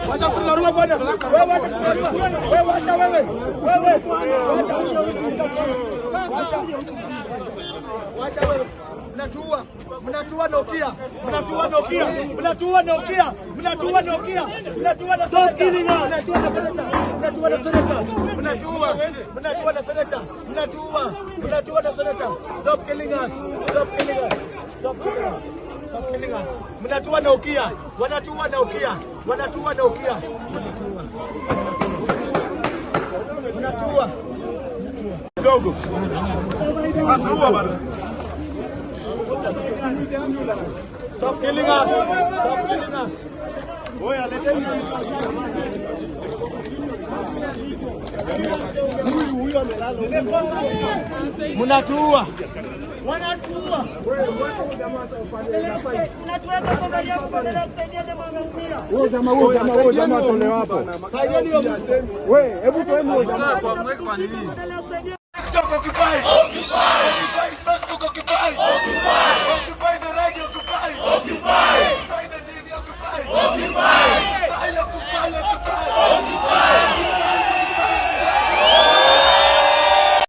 Wacha kunarua bwana. Wewe wacha kunarua. Wewe wacha wewe. Wewe wacha. Wacha. Wacha wewe. Mnatuua. Mnatuua Nokia. Mnatuua Nokia. Mnatuua Nokia. Mnatuua Nokia. Mnatuua na senator. Mnatuua na senator. Mnatuua na senator. Mnatuua. Mnatuua na senator. Mnatuua. Mnatuua na senator. Stop killing us. Stop killing us. Stop killing us. Stop killing us. Mnatuua Nokia. Wanatuua Nokia. Wanatuua Nokia. Mnatuua. Mnatuua. Kidogo. Mnatuua bana. Stop killing us. Stop killing us. Oya, leteni. Huyu huyu amelala. Mnatuua. Wanatuua. Mnatuweka kwa gari yako badala ya kusaidia jamaa ameumia. Huyo jamaa, huyo jamaa, huyo jamaa atolewe hapo. Saidieni huyo mtu. We, hebu toeni huyo jamaa. Badala ya kusaidia. TikTok occupy. Occupy. Facebook occupy. Occupy. Occupy the radio occupy. Occupy.